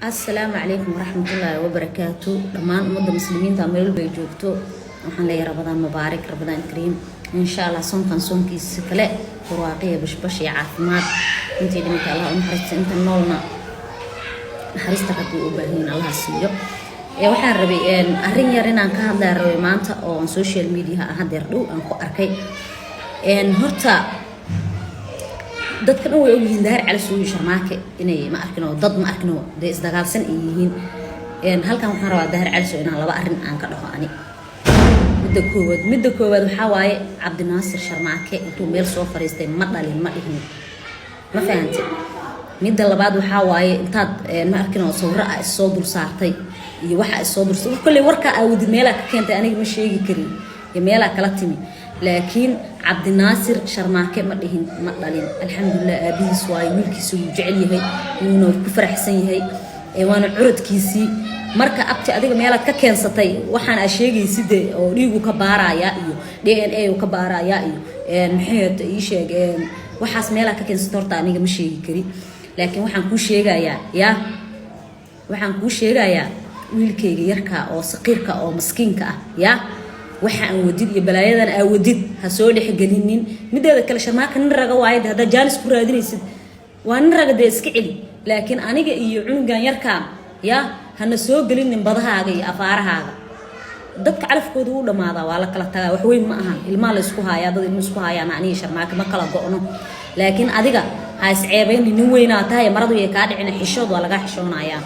Asalaamu calaykum waraxmatullaahi wabarakaatu. Dhammaan ummadda muslimiinta meel bay joogto, waxaan leeyahay Ramadaan mubaarak, Ramadaan kariim. Insha Allah soonkan soonkiisa kale barwaaqiya, bashbash iyo caafimaad. Intii dhimatay Allah u naxariista, inta noolna naxariista Rabbi u baahanyiin Allah siiyo. Waxaan rabay arrin yar inaan ka hadlaya rabay maanta oo aan social media aan hadeer dhow aan ku arkay. Horta dadka dhan way ogyihiin Daahir Cali Suuyi Sharmaake inay, ma arkin oo dad, ma arkin oo dee, isdagaalsan ay yihiin. Halkan waxaan rabaa Daahir Cali Suuyi inaan laba arrin aan ka dhaho ani. Midda koowaad waxaa waaye, Cabdinaasir Sharmaake intuu meel soo fariistay "ma dhalin" ma dhihin, ma fahantay? Midda labaad waxaa waaye, intaad, ma arkin oo, sawiro ah issoo dul saartay iyo waxa issoo dul kolley warkaa aawadid meelaa ka keentay aniga ma sheegi karin iyo meelaa kala timi, laakiin Cabdinaasir Sharmaake ma dhihin "ma dhalin". Alxamdulilah, aabihiis waayo, wiilkiisa wuu jecel yahay, wuuna ku faraxsan yahay, waana curadkiisii. Marka abti, adiga meelaad ka keensatay waxaan aa sheegayside oo dhiigu ka baarayaa iyo DNA u ka baarayaa iyo maxay ii sheeg, waxaas meelaa ka keensatay horta aniga ma sheegi kari. Laakiin waxaan kuu sheegayaa, yaa, waxaan kuu sheegayaa wiilkayga yarka oo saqiirka oo maskiinka ah, yaa, waxa aan wadid iyo balaayadan aa wadid ha soo dhexgelinin. Mideeda kale, Sharmaaka nin raga waaye. Haddaa jaanis ku raadinaysid, waa nin raga dee, iska celi. Laakiin aniga iyo cunugan yarkaa, yaa, hana soo gelinin badahaaga iyo afaarahaaga. Dadka calafkooda wuu dhamaadaa, waa la kala tagaa, wax weyn ma ahan. Ilmaha la isku haayaa, dad ilmo isku haayaan, aniga Sharmaaka ma kala go'no. Laakiin adiga ha isceebayni, nin weynaa tahay, maradu yay kaa dhicina. Xishood waa lagaa xishoonayaa.